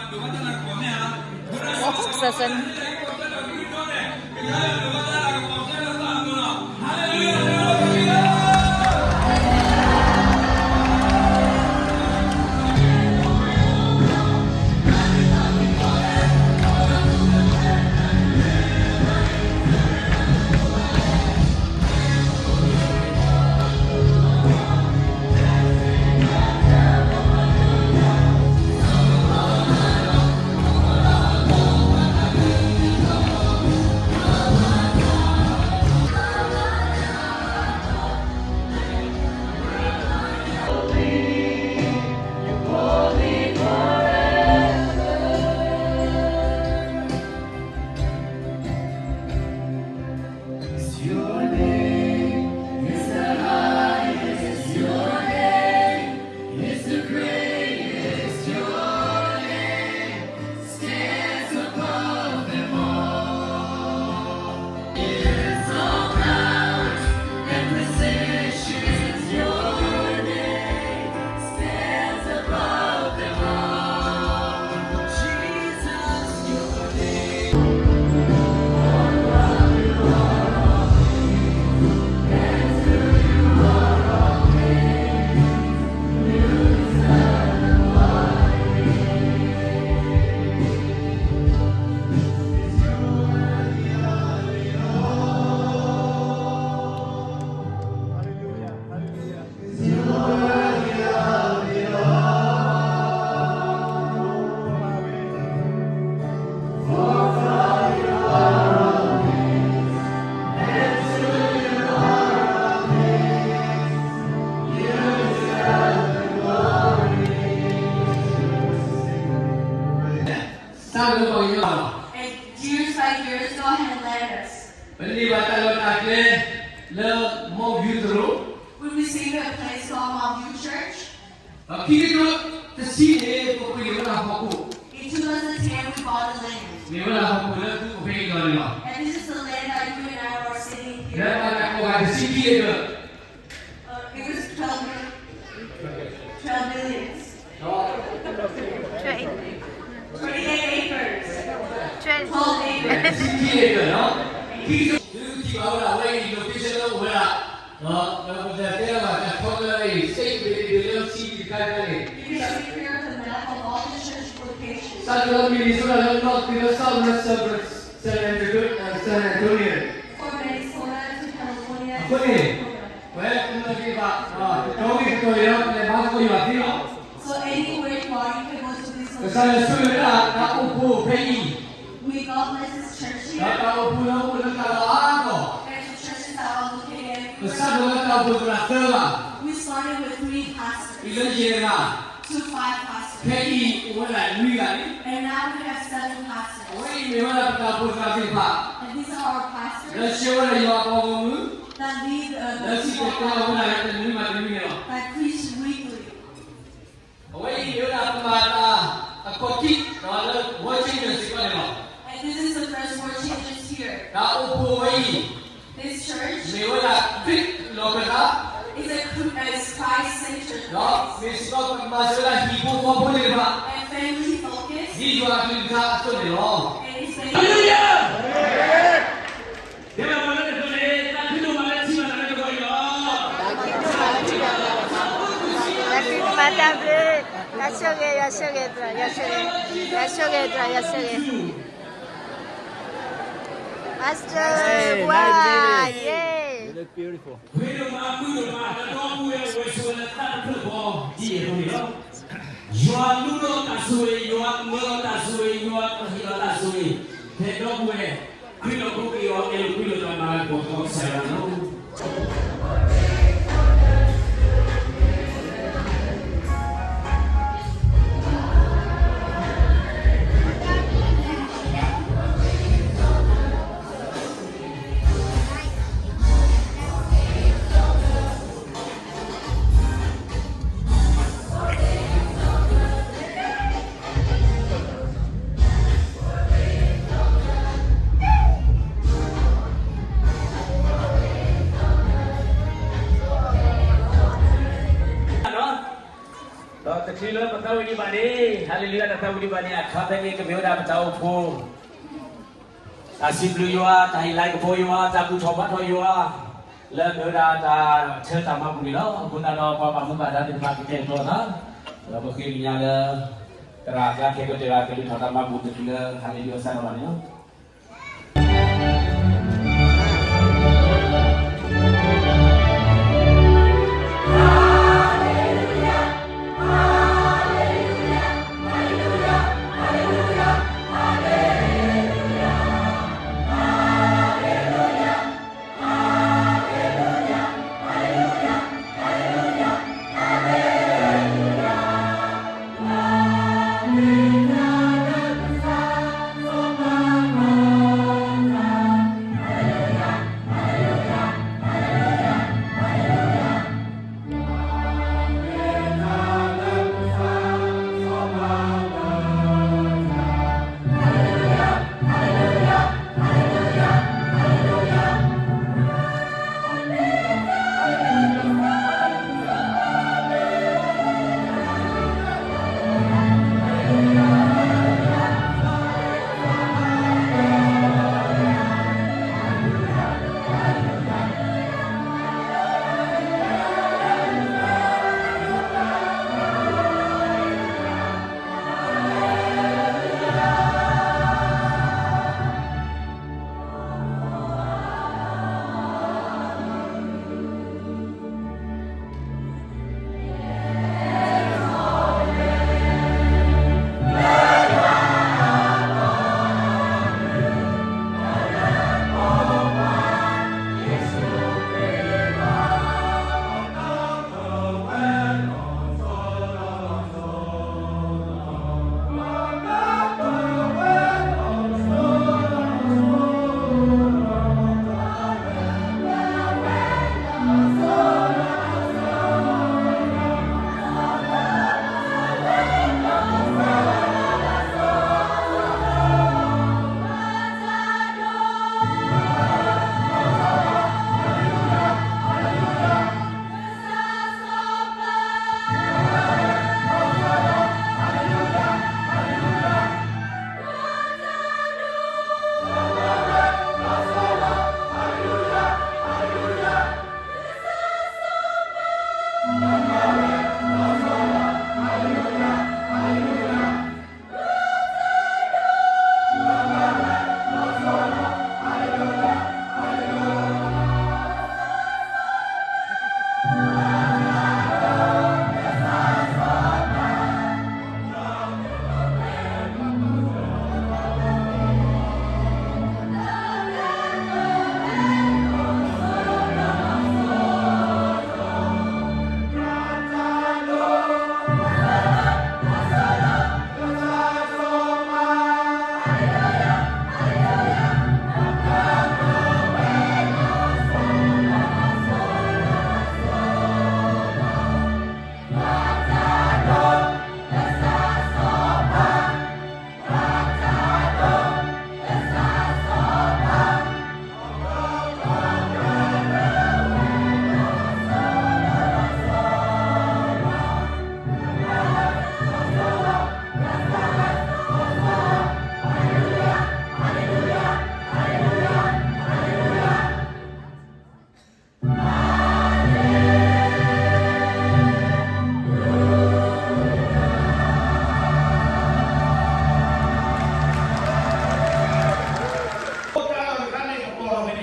စၢၢ်စၢၢ် Your name is the highest. Your name is the greatest. Your name stands above them all. Is all powers and positions. Your name stands above them all. Jesus, your name. Years by years, God had led us. ပန့ၢ်ဘၣ်တၢ်လီၢ်တၢ်ကျဲလၢ Mount View သရိာ် We received a place called Mount View Church. ဒီးခံကထိတဆံန့ၣ် ပပှ့ၤန့ၢ်ဝဲဒၣ်ဟီၣ်ခိၣ် In two thousand ten, we bought a land. မ့ၢ်ဝဲဒၣ်ဟီၣ်ခိၣ်လၢသုအိၣ်ဖဲအံၤလီၤန့ၣ်လီၤ. And this is the land that you and I are sitting here. လၢဘၣ်တၢ်ကိးဂၤတဆံခံ acre. Uh, it was twelve, twelve millions. Twenty-eight acres. Twelve acres. တဆံခံ acre နီၤ. သုထံၣ်ဘၣ်ဝဲဒၣ်ဝဲအံၤ location လၢအိၣ်ဝဲဒၣ် ဒီးပတဲတဲလၢဘၣ်တၢ် corner လၢအံၤ state ဘ့ၣ်ဘ့ၣ်လၢဆံးတခါန့ၣ် You can see here the map of all the church locations. စးထီၣ်လၢ Minnesota လၢ north တုၤလၢ south လၢ San Francisco, San Antonio, San Antonio. From Minnesota to California to San Antonio. အဃိန့ၣ် ဝဲကမျၢၢ်သ့ၣ်တဖၣ် တတီၤဂ့ၤတတီၤဂ့ၤဒီး ပလဲၤဘါသကိးယွၤသ့လီၤ. So anywhere you are, you can go to this location. ကစၢ်ယွၤဆိၣ်ဂ့ၤဝဲဒၣ်တၢ်အိၣ်ဖှိၣ်ဖဲအံၤ May God bless this church here. ဒီးတၢ်အိၣ်ဖှိၣ်လၢအိၣ်လၢတၢ်လီၢ်အါတီၤ And the churches that are located everywhere. ကစးထီၣ်လၢတၢ်အိၣ်ဖှိၣ်သရၣ်သၢဂၤ We started with three pastors. တုၤလၢယဲၢ်ဂၤ To five pastors. ခဲအံၤအိၣ်ဝဲဒၣ်နွံဂၤန့ၣ် And now we have seven pastors. အဝဲအံၤမ့ၢ်ဝဲဒၣ်ပတၢ်အိၣ်ဖှိၣ်သရၣ်သ့ၣ်တဖၣ် And these are our pastors လၢဆှၢဝဲဒၣ်ယွၤအပှၤဂီၢ်မုၢ် that lead, uh, လၢစံၣ်တဲၤတဲလီၤဝဲဒၣ်တနွံဘၣ်တနွံန့ၣ်လီၤ. That preach weekly. အဝဲအံၤမ့ၢ်ဝဲဒၣ်ပမၤတၢ်အခီၣ်ထံးဒီးလၢ World Changers စ့ၢ်ကီးန့ၣ်လီၤ. And this is the first World Changers here. တၢ်အိၣ်ဖှိၣ်ဝဲအံၤ This church မ့ၢ်ဝဲဒၣ်ခရံာ်လီၢ်ခၢၣ်သး is a, is Christ-centered ဒီးမ့ၢ်စ့ၢ်ကီးပမၤစၢၤဝဲဒၣ်ဟံၣ်ဖိဃီဖိသ့ၣ်တဖၣ် and family focused ဒ်ယွၤအကလုၢ်ကထါအသိးန့ၣ်လီၤ. And it's based တၢ်ခရံာ်မၤတၢ်ဘျုး, တၢ်ဆိၣ်ဂ့ၤ, ယွၤဆိၣ်ဂ့ၤ, ယွၤဆိၣ်ဂ့ၤ, ယွၤဆိၣ်ဂ့ၤ, Pastor, wow, yay. You look beautiful. ယွၤလူလီၤတၢ်ဆိၣ်ဂ့ၤ, ယွၤမၢလီၤတၢ်ဆိၣ်ဂ့ၤ, ယွၤဟ့ၣ်လီၤတၢ်ဆိၣ်ဂ့ၤ, ဖဲဒီပုၢ်ဝဲၢ် ခရံာ်လီၤဘိးက့ၤအီၤ အဲၣ်ဒိးကွံလိာ်တၢ်မၤလၤကပီၤသကိးကစၢ်ယွၤလီၤ. ဘၣ်န့ၣ်, ဟါလ့လူယၤ, တၢ်သးဝံၣ်ဒံးဘၣ်န့ၣ် အခါဖဲန့ၣ် ကမ့ၢ်ဝဲဒၣ်ပတၢ်အိၣ်ဖှိၣ် တၢ်စံးဘျုးယွၤ, တၢ်ဟ့ၣ်လၤကပီၤယွၤ, တၢ်ဘူၣ်ထီၣ်ဘါထီၣ်ယွၤ, လၢမ့ၢ်ဝဲဒၣ်တၢ်ဆၢတၢ်မၤဘူၣ်န့ၣ်လီၤ. အဃိသတးဒီး ပှၤဘၣ်မူဘၣ်ဒါသ့ၣ်တဖၣ်ကတဲာ်ကတီၤသး, ဒီးပဃ့ကညးလၢ သရၣ်အကျါခဲကတၢၢ်ဂၤ ကလုၢ်ထီၣ်တၢ်မၤဘူၣ်တချုးလၢဟါလ့လူယၤစးထီၣ်ဘၣ်န့ၣ်လီၤ.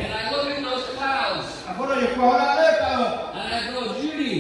And I look at those clouds. အဃိဒီးယကွၢ်ဝဲဒၣ်လၢ And I go, Judy,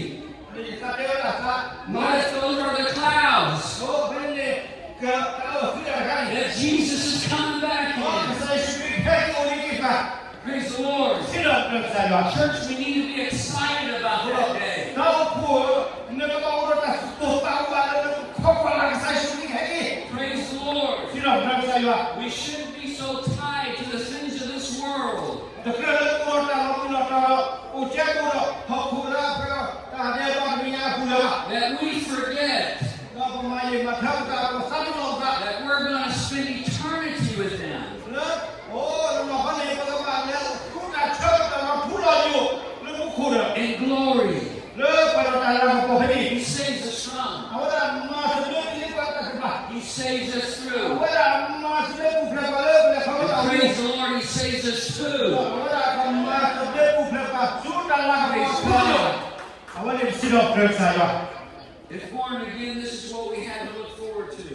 ဒီးယသးတဲဝဲဒၣ်သး, Martha, those are the clouds ဒီးဖဲန့ၣ် ကတၢ်အၢၣ်သံတၢ်တခါန့ၣ် that Jesus is coming back in. ကစၢ်ယ့ၣ်ၡူးခရံာ်ကဟဲက့ၤအိၣ်လံက့ၤသး. Praise the Lord. စံးထီၣ်ပတြၢၤကစၢ်ယွၤ. Church, we need to be excited about that day. တၢ်အိၣ်ဖှိၣ်ဧၢ, နကဘၣ်အိၣ်ဒီးတၢ်သူၣ်ပိၢ်သးဝးလၢ နကခိးကွၢ်လၢ်ကစၢ်ယ့ၣ်ၡူးခရံာ်ကဟဲက့ၤ. Praise the Lord. စံးထီၣ်ပတြၢၤကစၢ်ယွၤ. We shouldn't be so tied to the things of this world တကြၢးလၢအိၣ်ဒီးတၢ်လီၤဘှံးလီၤတီၤဒီး အိၣ်ကဲကိးဒီး ဟီၣ်ခိၣ်လၢအပှဲၤဒီး တၢ်ဒဲးဘးတမံၤညါအပူၤလၢၤဘၣ်, that we forget ဒီးပမၤယံာ်မၤထၢပသး ပသးတလီၤပသး that we're gonna spend eternity with Him လၢ အိၣ်လၢနီၢ်ဟီန့ၣ် ပကဘၣ်လဲၤဃုတၢ်ဆၢကတီၢ်လီၤထူလီၤယိာ် လၢမူခိၣ်ဒီး in glory လၢပှဲၤဒီးတၢ်လၤကပီၤဖဲန့ၣ်, He saves us from အဝဲဒၣ်မၤသဘျ့ saves us through. အဝဲဒၣ်မၤသဘျ့ပူၤဖျဲးပှၤလၢပလဲၤခီဖျိတၢ် Praise the Lord, He saves us through. အဝဲဒၣ်ကမၤသဘျ့ပူၤဖျဲးပှၤဆူတၢ်လၤကပီၤအပူၤလီၤ. Praise God. အဝဲန့ၣ်ပစံးထီၣ်ပတြၢၤကစၢ်ယွၤ If born again, this is what we have to look forward to.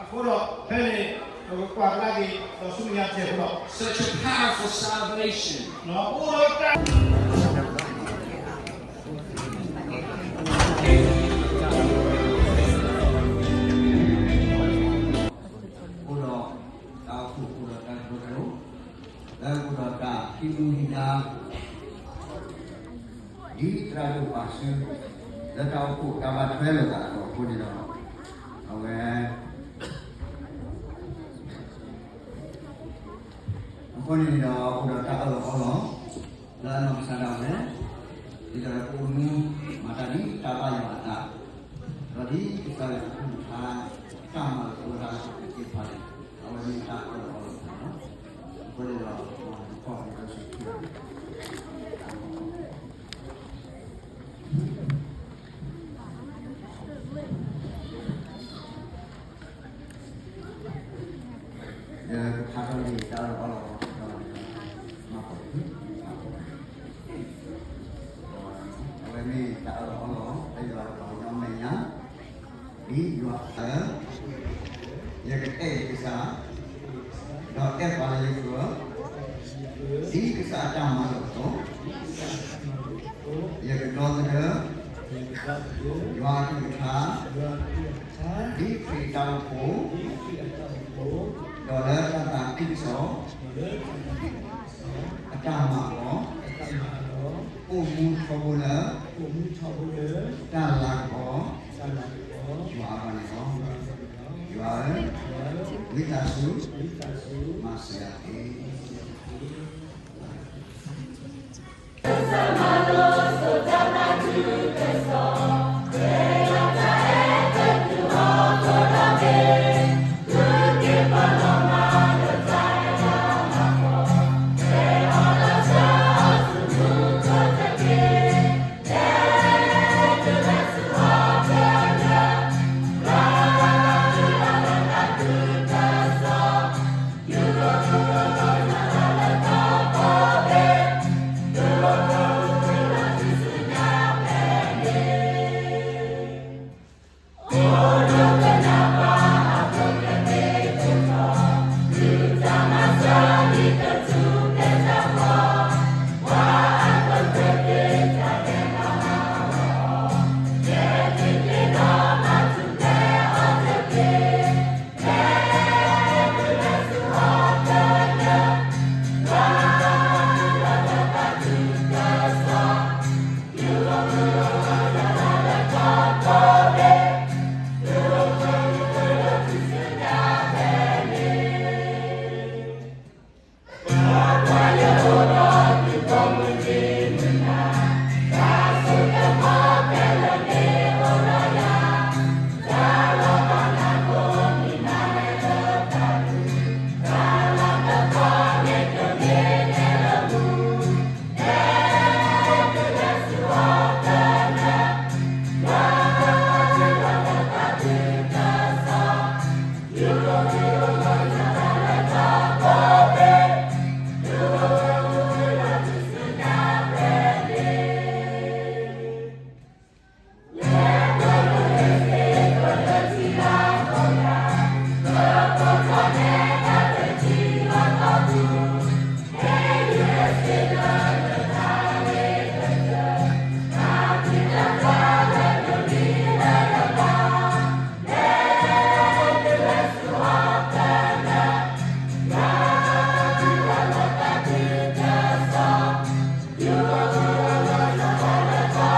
အဃိဒီးဖဲန့ၣ် ပကကွၢ်ကဒါက့ၤဒီးဆူမဲာ်ညါတစဲးဖိလီၤ. Such a powerful salvation. အိၣ်ဒီးတၢ် အိၣ်ဒီးတၢ်အိၣ်ဖှိၣ် အိၣ်ဒီးတၢ်ကရၢကရိ လၢအိၣ်ဒီးတၢ်ဟံးမူဟံးဒါ ဒ်သရၣ်ဒိၣ်ပာ်စု လၢတၢ်အိၣ်ဖှိၣ်တၢ်ဘၣ်ထွဲလိာ်သးအသိးအဃိန့ၣ်ဒီး အဝဲ အဃိန့ၣ်ဒီး အိၣ်ဒီးတၢ်အၢၣ်လီၤအီလီၤ လၢအနီၢ်ကစၢ်ဒၣ်ဝဲ ဒ်သိးဒီးပအိၣ်မူမၤတၢ်ဒ်တၢ်ဘၣ်ယွၤအသး ဒီးဒ်ကစၢ်ယွၤအကလုၢ်ကထါ တၢ်မၤလိာ်သကိးတၢ်သ့ၣ်တဖၣ်န့ၣ် အဝဲမ့ၢ်တၢ်အၢၣ်လီၤအီလီၤသးလီၤ. အဃိန့ၣ်ဒီး ပကီၢ်ပယီၤစူၤ ဒီးကဖးထီၣ်န့ၢ်တၢ်အၢၣ်လီၤအီလီၤ မၤပိာ် အဝဲမ့ၢ်တၢ်အၢၣ်လီၤအီလီၤ လၢယွၤအပှၤကညီမဲာ်ညါ ဒ်ယွၤအ ယကအဲၣ်ယကစၢ် ဒီးအဲၣ်ပှၤလၢယဃၢၤ ဒ်ကစၢ်အတၢ်မၤလိာ်အသိး ယကဒီသဒၢ ယွၤအကလုၢ်ကထါ ဒ်ခရံာ်အတၢ်အိၣ်ဖှိၣ် ဒီးလၢတၢ်သးခုကစီၣ် အတၢ်မၤအဂီၢ် အိၣ်မူထီဘိလၢ တၢ်လၤကပီၤ ယွၤအဂီၢ်န့ၣ်လီၤ. ယွၤဧၢ, ဝံသးစူၤ မၤစၢၤယၤတက့ၢ်.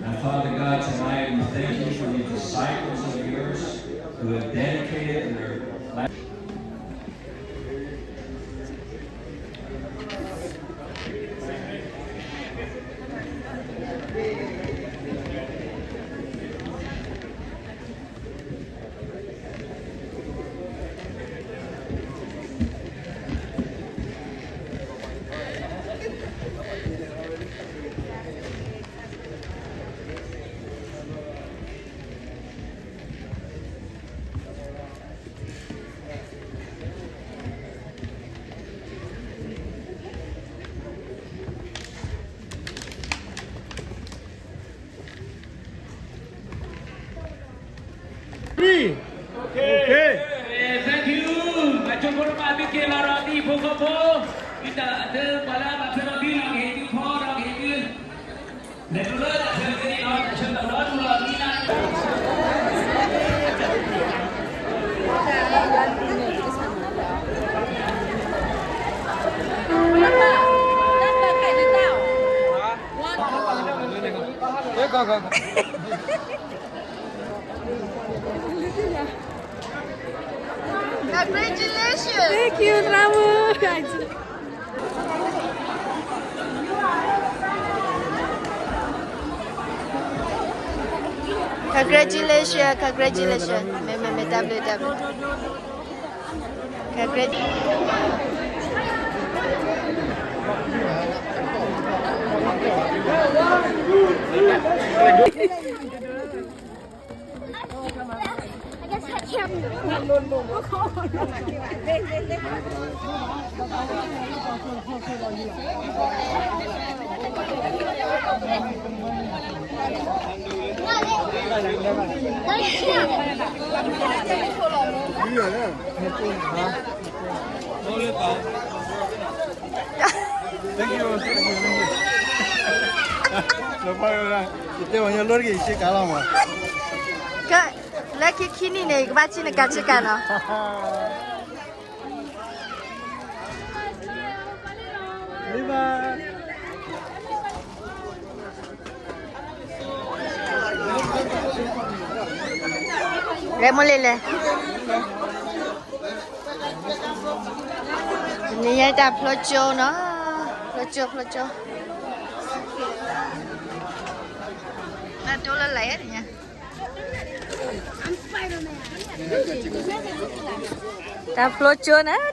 And Father God, tonight we thank you for these disciples of yours who have dedicated their life. Okay. Thank you. ပှၤကၠိဖိတဖၣ် သုက့ၤလီၤဒီးသုဟံၣ်ဖိဃီဖိ, သုတၢ်အသၢပှၤလၢအဘၣ်ထွဲဒီးသုနီၢ်ကဟ့ၣ်သုဖီဒီးကဟ့ၣ်သု, လဲၤဒိလၢတၢ်ဆၢကတီၢ်န့ၣ်လီၤ, တၢ်ဆၢကတီၢ်လီၤဒိလီၤမံၤနၤ Congratulations. Thank you, Ramu. Congratulations, congratulations. မ့ၢ် မ့ၢ် မ့ၢ် တၢ်ဘျုး တၢ်ဘျုး. Congratulations. လၢခံခံနံၤန့ၣ် ယကဘၣ်ဆံၣ်နကၤဆ့ကၤနီၤ. လဲၤမိၢ်လ့ၤလဲၤ, န့ၣ်ယဲတၢ်ဖျိကၠိနီၤ, ဖျိကၠိ ဖျိကၠိ, နတိလၢလဲၣ်ညါ, တၢ်ဖျိကၠိနီၤ,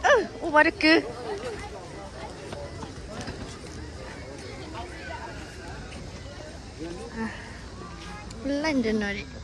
အိၣ်ဝဲတကု, လၢနတနီၤဒံး